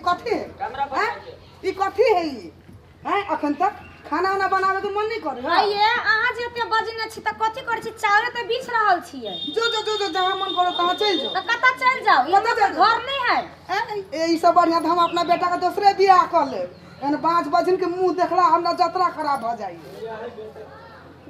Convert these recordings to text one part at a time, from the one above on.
कथी है हैं? ई कथी है ई हैं अखन तक खाना उना बनावे के मन नहीं करे है आइए अहाँ जे एते बजने छी तऽ कथी करै छी चाउरे तऽ बीछ रहल छियै जो जो जो जो जहाँ मन करो तहाँ चलि जो तऽ कतऽ चलि जाउ ई कतऽ चलि जाउ? घर नहि है हैं? ए ई सब बढ़िया तऽ हम अपना बेटा के दोसरे बियाह कऽ लेब एहन बाँझ बजिन के मुंह देखला हमरा जतरा खराब भऽ जाइए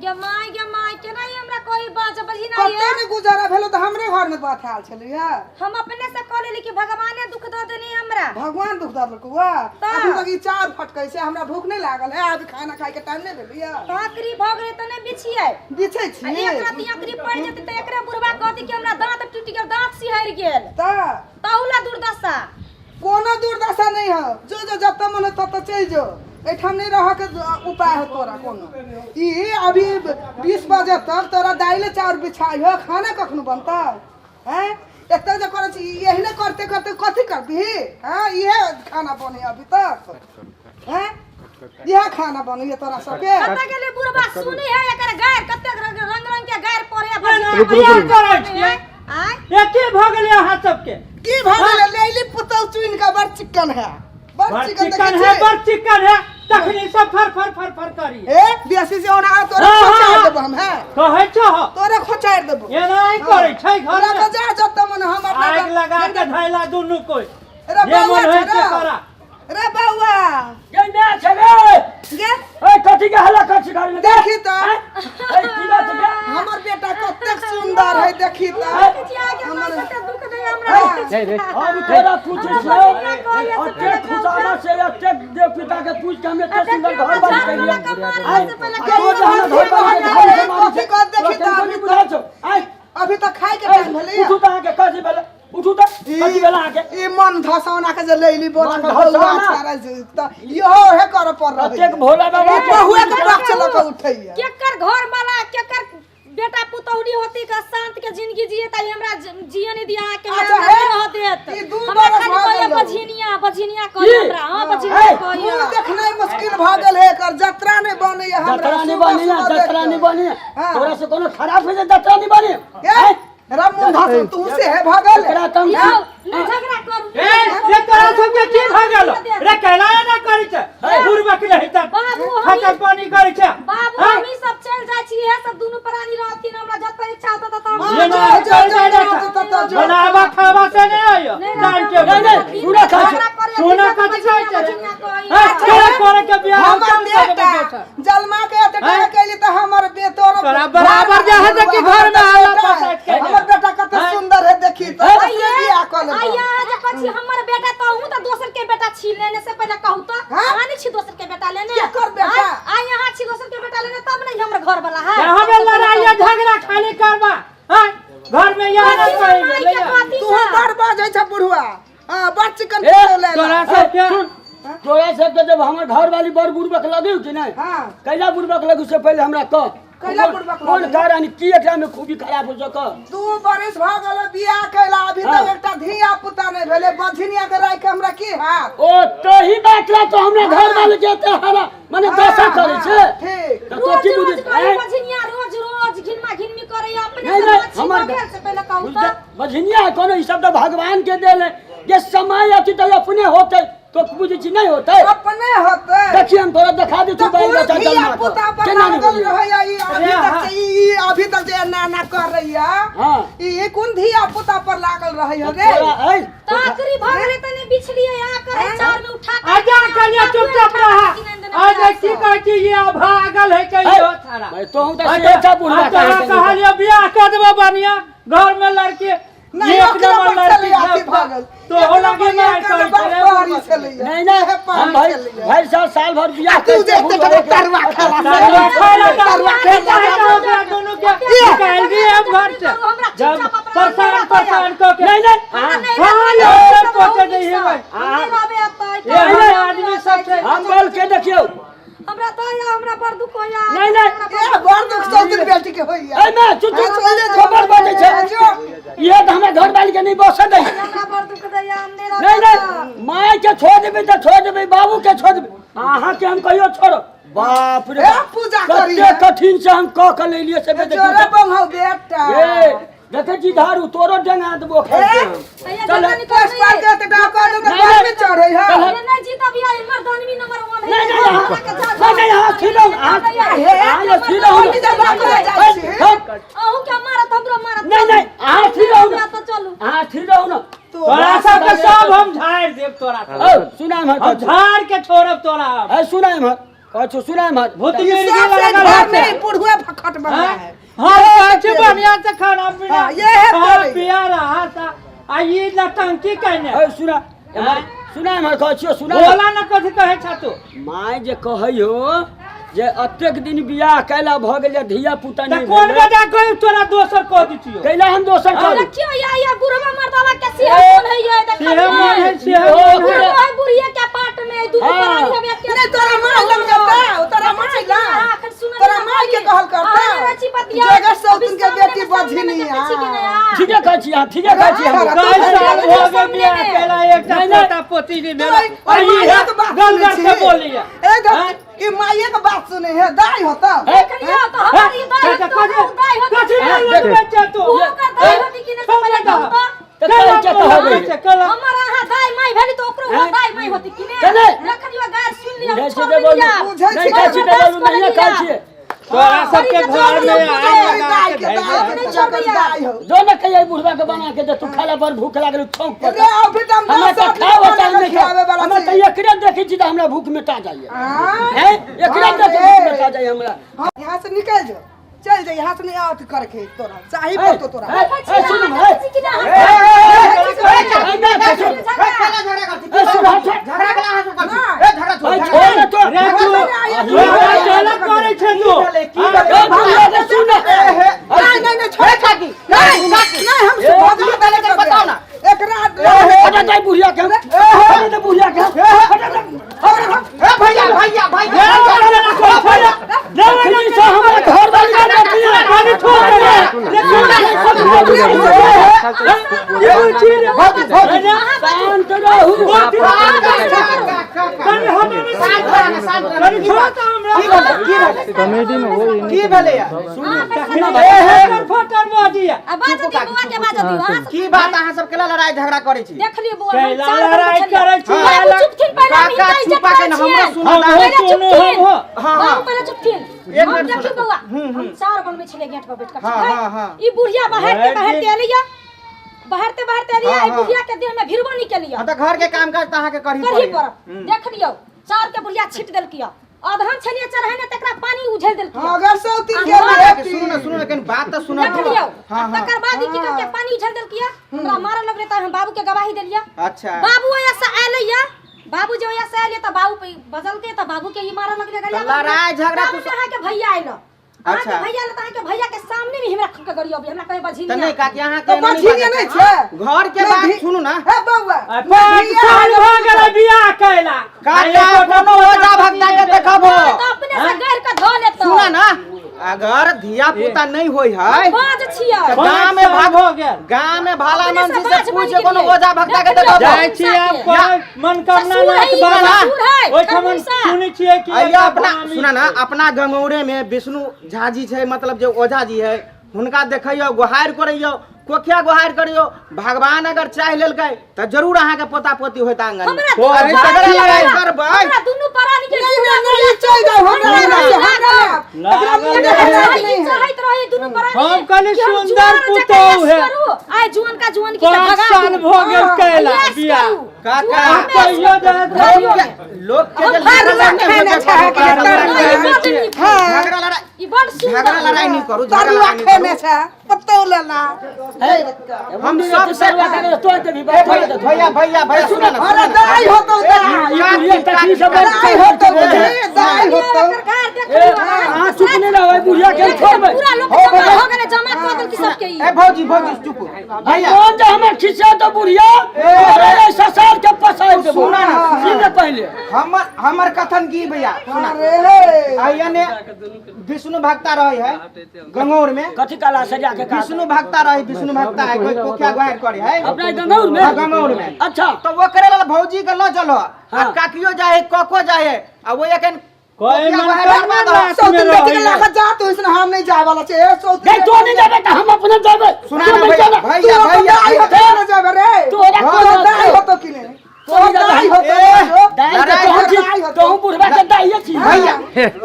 गे माय गे माय केना ई हमरा कोई बाज बजी ना कते ये ने गुजारा भेलो तऽ हमरे घर में बात आयल छलैया हम अपने से कह लेली कि भगवाने दुख दऽ देनी हमरा भगवान दुख दऽ देलकौ वा तऽ? अखन तक ई चाउर फटकै छै हमरा भूख नहि लागल है अभी खाना खाय के टाइम नहि भेलैया आँकड़ी भऽ गेलै तऽ नहि बिछियै बिछै आ छी एक राति आँकड़ी पड़ि जेतै तऽ एकरे बुढ़बा कहतै कि हमरा दाँत टूटि गेल दाँत सिहरि गेल तऽ तहुला दुर्दशा कोनो दुर्दशा नहीं है जो जो जतऽ मन हो ततऽ चलि जो एहिठाम नहीं रह के उपाय हो तोरा कोनो ई अभी 20 बजे तक तोरा दाइले चाउर बिछाइ हो खाना कखनो बनतौ हैं एते जे करै छी एहने करते करते कथी करबिही हैं इहे खाना बने अभी तक हैं इहे खाना बनैए तोरा सबके कतऽ गेलै बुढ़बा सुनै है एकर गायर कतेक रंग रंग रंग के गायर पढ़े रुक, रुक, रुक। करै छियै आँय ये की भऽ गेलै अहाँ सबके की भऽ गेलै लैली पुतौ चुनि कऽ बड़ चिक्कन है बड़ बड़ चिक्कन चिकन देखै है छी बड़ चिकन है तखनी सब फर फर फर फर करी ए बेसी से ओना तोरा हाँ, हाँ, खोचार हाँ। देबो हम हैं कहै छह तोरा खोचार देबो एना ही करै छै घर लऽ में कऽ जा जतऽ मन हम अपना आगि लगा के धैला दुनू कोइ रे जे बौआ मन होइ छै से रे। करा रे बौआ गे माय छै रे गे ए कथी के हल्ला कर छी घर में देखी तऽ ए की बात गे हमर बेटा कतेक सुंदर है देखी तऽ हमर दुख दे हमरा नहीं रे अब तोरा पूछै छियौ अतेक खुशामा से अतेक देव पिता के पूछ के हम एते सुंदर घर बना के लिए आइ तो जे हमरा घर बना के घर से मारै छै देखी तऽ तोरा अभी बुझाइ छौ आइ अभी तऽ खाय के टाइम भेलैया उठू तऽ अहाँके कथी भेलै उठू तऽ कथी भेल अहाँके ई मन धसौना के जे लैली बोला मन के बौआ धसौना? छाड़ा जे तऽ इहो हे करऽ पड़ रहल अतेक भोला बाबा के बहुए के पक्ष लऽ कऽ उठैया केकर घर वाला केकर बेटा पुतौहरी होती का शांत के जिंदगी जिए ताई हमरा जिए नहीं दिया के अच्छा, हमरा हे, रह देत ई दू हमरा बरस खाली भऽ कहैया गेलौ। बझिनिया बझिनिया कहैया की? हमरा हां बझिनिया हे, कहैया मुँह देखनाइ मुश्किल भऽ गेल है एकर जतरा नहि बनैया हमरा जतरा नहीं सुबह बनी ना सुबह देख जतरा नहीं कऽ। बनी हाँ। तोरा से कोनो खराब हो जाए जतरा नहीं बनी ए रमुन धासु तू से है भगल एकरा तम यौ नहीं झगड़ा करू ए ये तोरा सबके की भऽ गेल रे कैला ना करै छै बुढ़बक नहीं तऽ बाबू, हम- खतर पानी करै छै बाबू हाँ? हम ई सब चल जाइ छी इहे सब दुनू प्राणी रहथिन हमरा जतऽ इच्छा होतऽ ततऽ हम ये ना जो, जो, चल जाइ जो, छै जो, जो, जो। बनावा खावा से नहीं आयो टाइम टेबल नहीं, नहीं, पूरा खाइ छै। सोना कथी खाइ छै हाँ, तोरा करे के बियाह हम हमर चल बेटा बेटा जलमा के एते टाका हैं? कैली तऽ हमर बेतोर तोरा बराबर जे है देखी घर में आला पसाइट के हमर बेटा कते हैं? सुंदर है देखी तऽ दोसरे बियाह कऽ लेबै आइया जे कहै छी हमर बेटा तऽ अहूँ तऽ दोसर के बेटा छी लेने से पहिले कहू तऽ हाँ? अहाँ नहीं छी दोसर के बेटा लेने केकर बेटा? आइ अहाँ छी दोसर के बेटा लेने तब नहीं हमर घर वाला है यहाँ में लड़ाई झगड़ा खाली करबा हाँ? घर में यहाँ नहीं कहीं भेलैया। तू बड़ बाजै छ बुढ़वा हां बड़ चिकन ए, ले तोरा सबके सुन तोरा सबके जब हमर घर वाली बड़ बुड़बक लगी कि नहीं हाँ। कैला बुड़बक लगी से पहले हमरा कह कैला बुड़बक कोन लगी? कारण की एकरा में खूबी खराब हो सक 2 बरिस भऽ गेल बियाह कैला अभी तक हाँ। एकटा धिया पुता नहि भेलै बझिनिया के राखि के हमरा की हैत ओ तही बात ला तो हमरा घर वाले के एते हरा माने दशा करे छै ठीक तऽ तो रोज की रोज बुझै कहै आँय? बझिनिया रोज रोज घिनमा घिनमी करैया अपने नहीं से नहीं बात छी हमर भऽ गेल से पहिले कहू तऽ बझिनिया है कोनो ई सब तऽ भगवान के देल है जे समय अथी तऽ अपने होते तो बुझै छी नहीं होते अपने होतै देखिए हम तोरा देखा दै तऽ छी बाल पूरा बच्चा धिया जन्मा कऽ। पुता पर केना नहि लागल होइए? रहैया ई अभी अरे तक हाँ। जे ई अभी तक जे एना एना कर रहिया हाँ। ई कोन धिया पुता पर लागल रहैया रे तोरा ऐ ताकरी भऽ गेलै तऽ नहि बिछलियै अहाँ करै चार में उठा के आजा कलिया चुपचाप रहा आजा की कहै छी ये अभागल है कहियो थारा भाई तोहू तऽ से छा बुढ़वा तोरा कहलियो बियाह कर देबो बढ़िया घर में लड़की नहीं एक ओकरा नंबर पर लड़की छलैया अथी सब भऽ गेल तो हो लगे मार एकर करै बड़ छलै पहाड़ी छलैया नहीं नहीं इहे हम पहाड़ी भाई छलैया भाई साहब साल भर बियाह आ तू जे करके एते बुढ़ तरुआ खेला तरुआ खाला तरुआ खेला ओकरा दुनू के निकाल दिए हम घर से जब परेशान परेशान कऽ के नहीं नहीं हाँ यो सब पहुँचे नहीं है भाई ये हम आदमी सब छै हम बोल के देखियौ हमरा तो या हमरा बड़ दुख होया नहीं नहीं ए बड़ दुख चौधरी बेटी के होइया ए मैं चुप हाँ, चुप चल जा, खबर बाटे छै जो। ये तऽ हमरा घर वाली के नहीं बसऽ दै हमरा बड़ दुख दैया हम नहीं नहीं नहीं माय के छोड़ देबै तऽ छोड़ देबै बाबू के छोड़ देबै अहाँ के हम कहियो छोड़ो बाप रे ए, पूजा करी कते कठिन से हम कऽ के लेलियै से जोरे बंहौ बेटा ए देखै छी झाड़ू तोरो डेंगा देबो खाइ के हम। अइया चल जतनी पोस्ट करबै पार के तऽ डाका दे नहीं, घर नहीं। में चढ़ै है चल। ये नहीं जीतब या मर्दानवी नंबर 1 है नहीं नहीं अहाँ नहीं नहीं अहाँ छी रहू अहाँ हे, अहाँ छी रहू हम तऽ डाका जाइ छी अहूँ के मारत हमरो मारत नहीं नहीं अहाँ छी रहू हमरा ने तऽ चलू अहाँ छी रहू ने तोरा सबके सब हम झाड़ि देब तोरा सब। औ सुना हम एम्हर झाड़ के छोड़ब तोरा हम। ए सुना एम्हर कहै छौ सुना एम्हर भूत ई मिर्गी सबसे लागल घर है में पुढ़ुआ भखट बना है हाँ कहै छी बढ़िया से खाना पीना हाँ, ये है खा तोरे। पिया रहा था आ ई नटंकी कहने ए सुना एम्हर सुना एम्हर कहै छियौ सुना बोला न कथी कहै छा तू माय जे कहै हो जे अतेक दिन बियाह कैला भऽ गेल धिया पुता तऽ नहि कोन भेलै। वजह कहू तोरा दोसर कह दै छियौ कैला हम दोसर करू देखियो या या बुढ़वा मर्दावा के सिंह मोन है ये सिंह मोन है, देखियो सिंह मोन है। बुढ़वा बुढ़िया के पाट में दुनू हाँ। प्राणी हवे के नहीं तोरा माय लग जता तोरा माय लग तोरा माय के कहल करता जगह सौतन के बेटी बझनी हां ठीके कहै छी अहाँ ठीके कहै छी हम कई साल भऽ गेल बियाह कैला एकटा नहीं, नहीं। पोता पोती नहि भेल ओइ आ ई माये है के बात गल सुनै गल छी। के बोलिए ए धत ई माये के बात सुने है दाई होता देखलियो तो हमारी दाई कथी तो दाई होती कथी नहीं बच्चा तू ओकर दाई होती कि नहीं से पहिले कहू तो तऽ कहै छै तऽ होबै हमर अहाँ दाई माई भेली तो ओकरो हैं? दाई माई होती कि केने? नहीं देखलियो गार सुन लियो बुझै छी छोड़ तऽ बोलू लिया बुझै नहि छी कहै छी तऽ बोलू नहिये कहै छियै तोरा सबके घर में आग लगा दाई के के धैल दाई के तोरा के दाई हो जो ने कहियै बुढ़वा के बना के दे तू खाला बड़ भूख लागल छौंक पर रे अभी तऽ हम हमरा दस तऽ आदमी खाओ बना चाहे के नहि खियावे खाओ वाला हमरा छी। तऽ एकरे देखै छी तऽ हमरा भूख मिटा जाइए आँ? हैं एकरे हाँ देख के रे। भूख मिटा जाइए हमरा हाँ, यहाँ से निकल जो चल जा यहाँ से नहीं आउट करके तोरा चाही ए, पड़तो तोरा ए, ए, सुन ए, ए, सुन हट, हट। ए, छोड़ ने तो रे तू तोरा करै छै तू ए, बुढ़िया के सुन ने। नहीं नहीं नहीं छोड़ काकी नहीं नहीं हम सुबह पहले कर बताओ ना एकरा हटा दे बुढ़िया के हटा दे बुढ़िया के हटा दे भैया भैया भैया देखी से हमरा घर वाली के बेटिया खाली छोड़ दे रे सुन शांत रहू कनी हमरा कनी छोड़ तऽ हमरा कॉमेडी में वो की भेलै फटर फटर बाजिया आ बाजती बौआ के बाजती अहाँ की बात अहाँ सब केला लड़ाई झगड़ा करै छी देख लियो बौआ हम कैला चार लड़ाई बजे करै छी बाबू चुपथिन पहिले हम काका हिनका इज्जत छुपा के करै न हमरो छियनि। सुनत हम पहिले सुनू चुपथिन। हम हो हाँ, बाबू हाँ। पहिले चुपथिन एक हम मिनट देखियौ सुनू। बौआ हम चार बनबै छलियै गेट पर बैठ कऽ हाँ, ठीक है? हाँ, हाँ। ई बुढ़िया बहारते भरि बहारते दिन- एलैया बहारते बहारते एलैया हाँ, ई हाँ। बुढ़िया के देह में भिरबनी केलिया हाँ तऽ घर के काम काज तऽ अहाँके करही करही पड़ैया। पड़त देख लियौ चार के बुढ़िया छीट देलकिया अधहन छलियै चढ़ेने तकरा पानी उझेल देलकिया अगर सौतीन के काका, बेटी सुनू ने सुनू ने कनि बात तऽ सुनऽ देख दियौ। लियौ हाँ हाँ तकर बाद ई की करके पानी उझेल देलकिया हमरा मारऽ लगलै तऽ हम बाबू के गवाही देलिया अच्छा बाबू ओया से आएलैया बाबू जे ओया से आएलै तऽ बाबू पे बजलकै तऽ बाबू के ई मारऽ लगलै गड़िया तऽ लड़ाई झगड़ा तू अहाँ के भैया आएल अहाँ के अच्छा। भैया आएल तऽ अहाँ के भैया के सामने भी हमरा खूब के गरियबी हमरा कहे तऽ बझिनिया नहि काकी अहाँके तो एना नहि बझिनिया बाजऽ नहीं छै घर के नहीं, बात सुनू ना हे बौआ 5 साल भऽ गेलै बियाह कैला काका कोनो ओझा भक्ता के देखबो तऽ अपने से गैर के धऽ लेतौ सुना ना अगर धिया पुता नहीं होई है बाज छियै तऽ गाँव में साल भाग भऽ गेल। गाँव में भाला अपने से मनसी बाज से बनि पूछ कोनो गेलियै। ओझा भक्ता के देखियौ। देखबो जाइ छी आब कोइ मनकामना ससुर नाथ है ई, बाबा ससुर है, ओहिठाम खरगोशा। सुनै छियै कि अइया एकटा अपना बामी सुना ना छै। अपना गंगौरे में विष्णु झा जी छै मतलब जे ओझा जी है हुनका देखैयौ गोहारि करैयौ कोखिया गोहारि करैयौ भगवान अगर चाहि लेलकै तऽ जरूर अहाँके पोता पोती होयत आंगन में। हमरा आ दुनू झगड़ा प्राणी लड़ाई के- करबै हमरा दुनू प्राणी के नहीं नहीं नहीं चल जाओ हमरा नहीं, नहीं नहीं। हमरा एकरा मुंह देखै लायक नहीं है चाहैत रहे दुनू प्राणी हम कहली कि हम सुंदर जुआन जकाँ पुतोहु ऐश है। करू। आइ जुआन का जुआन की 5 भगा साल दू। भऽ गेल कैला ऐश बियाह करू। काका जुआन में ऐश कहियो करू। जायत घरियो में। लोक के जे हम भाग झगड़ा भाग नहि खेने होइके छै कि झगड़ा तर लड़ाई ई बड्ड नीक हाँ झगड़ा लड़ाई ई बड्ड सुंदर झगड़ा लड़ाई नहीं करू झगड़ा तरुआ लड़ाई नहीं खेने करू छै पत्तो लेला हम सब तरुआ खाके तोड़ देबी बात तोड़ देबी। भैया भैया भैया सुना ना अरे सुना ना। दाई होतो दाई ई बुढ़िया तकलीफ से बड़ दाई होतो बुझी दाई होतो एकर घर देख ए, लियौ। अहाँ चुप नहि रहबै बुढ़िया के छोड़बै पूरा लोक जमा हो गेलै जमा कऽ देलकै सबके ई ए भौजी भौजी चुप भैया कौन जे हमर खिसिया तो बुढ़िया अरे ससार के पसारि देबो सुना ना। सुन पहिले हमर हमर कथन की भैया सुना अरे आइया ने विष्णु भक्ता रहे है गंगौर में कथी काला सजा के का विष्णु भक्ता रहे विष्णु भक्ता है कोई कोखिया गोहार करे है अपना गंगौर में हाँ, गंगौर में। अच्छा तो वो करे ला भौजी के ल चलो आ हाँ। काकियो जाए कको जाए आ वो एखन कोई कोखिया मन गोहारि कर करबा दहो। रात में सौतिन बेटी के रहैया। लाखत जा तू इसने हम नहीं जाए वाला छे ए सौतिन गई तो नहीं जाबे त हम अपने जाबे। सुना तू ना नहीं भैया, जाबे। भैया तू अपन भैया दाई होतो ना जाबे रे। तोरा तोरा कोन दाई होतो? होतो कि नहीं? तोरा तोरा दाई होतो ए, जो। दाई के लड़ाई तोहू दाई छी, होतो। तोहू बुढ़वा के दाइये छी। भैया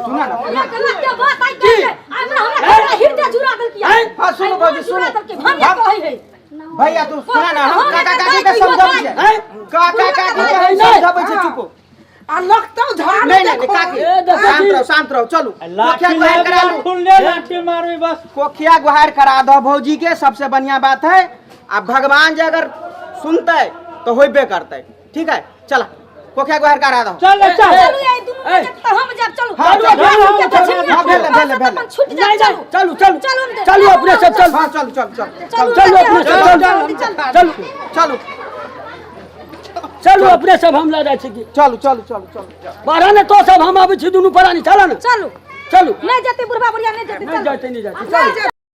सुना ना। हमरा गलत के बात आई के हमरा हमरा हमरा हृदय जुड़ा देलकी। आँय? हाँ, सुनू भौजी, सुनू। जुड़ा देलकी हम ये कहै है। भैया तू सुना ना, हम काका काकी के समझाबै छै। आँय? काका काकी के हम समझाबै छै, चुप। आ लगतौ झाड़ नहीं नहीं नहीं, काकी ए, देखो शांत जी। रहो, शांत रहो, चलू कोखिया लाठी गुहार करा लू। खुले लाठी मारबी बस। कोखिया गुहार करा दो भौजी के, सबसे बढ़िया बात है। आ भगवान जे अगर सुनते तो होबे करते। ठीक है, चला कोखिया गुहार करा दो। चल चल। चलू ये दुनू ए। बजे त हम जाब, चलू। हाँ, चलू, चलू, चलू, चलू, चलू, हाँ, भेले, भेले, भेले। अपन छूट जाब, नहीं, चलू। चलू चलू चलू हम चलू अपने सब चलू। हाँ चलू चलू चलू चलू चलू अपने सब चलू, चलू चलू। चलू चलू चलू अपने सब हम लऽ जाइ छी की। चलू चलू चलू चलू। बारह ने तो सब हम आबै छी दुनू प्राणी, चल ने। चलू। चलू। नहीं जेतै बुढ़बा बुढ़िया, नहीं जेतै। नहीं चलू। जाते, नहीं जाते। नहीं।